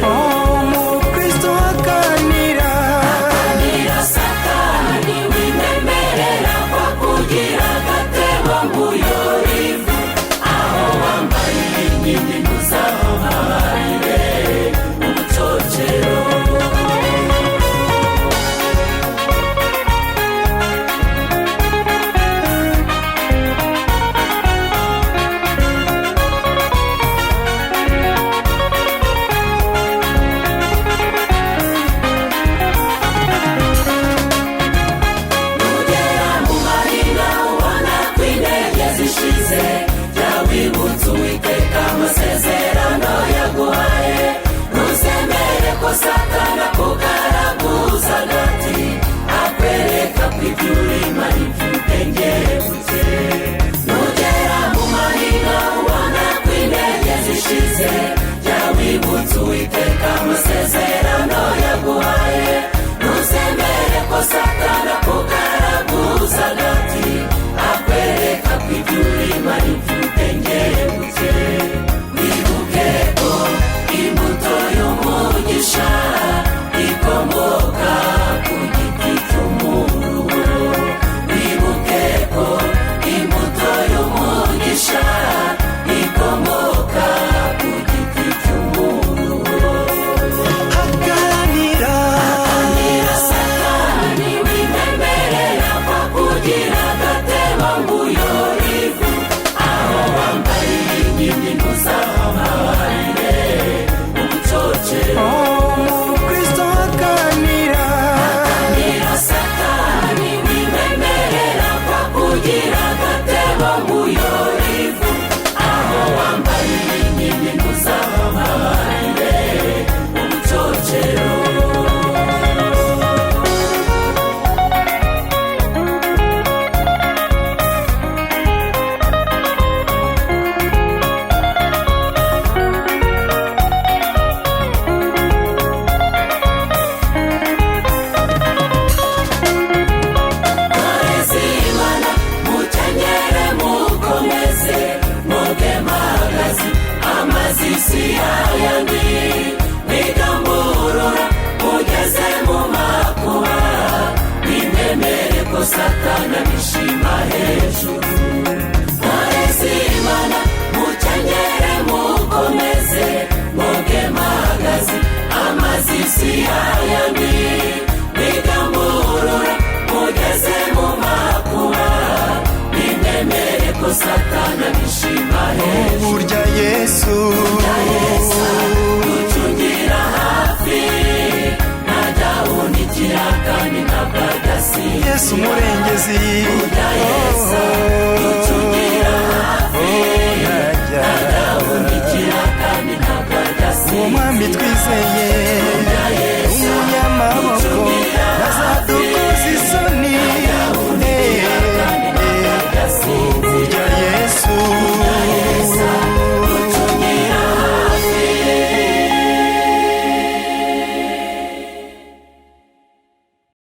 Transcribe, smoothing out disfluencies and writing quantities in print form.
ubucocero. Umukristo akanira, Hakanira Satani, wimemerera ko kugira agatebo nguyora ivu. Aho wambaye ibinini ntuzababarire ubucocero. Nugera mu mahina ubona ko intege zishize, jya wibutsa Uwiteka amasezerano yaguhaye. Ntuzemere ko Satana kugaraguza agati, akwereka ko ibyo urimo ari iby'ubwenge buke. Nugera mu mahina ubona ko intege zishize, jya wibutsa Uwiteka amasezerano yaguhaye. Ntuzemere ko Satana kugaraguza agati, akwereka ko ibyo urimo ari iby'ubwenge buke. Wibuke ko imbuto y'umugisha ikomoka ku giti cy'umuruho. Wibuke ko imbuto y'umugisha ikomoka ku giti cy'umuruho. Hakanira, Hakanira Satani, wimemerera ko kugira agatebo nguyora ivu. Aho wambaye ibinini ntuzababarire ubucocero. Umukristo akanira, Hakanira Satani, wimemerera ko kugira agatebo nguyora ivu. Aho wambaye ibinini ntuzababarire ubucocero. Imana mukenyere mukomeze muge magazi, amazi si yayandi. Mwigamburura mugeze mu makuba, nimwemere ko Satana bishima hejuru. Imana mukenyere mukomeze muge magazi, amazi si yayandi. Mwigamburura mugeze mu makuba, nimwemere ko Satana bishima hejuru. Burya Yesu, Yesu ducungira hafi, ntajya ahunikira kandi ntabwo adasinzira. Yesu umurengezi.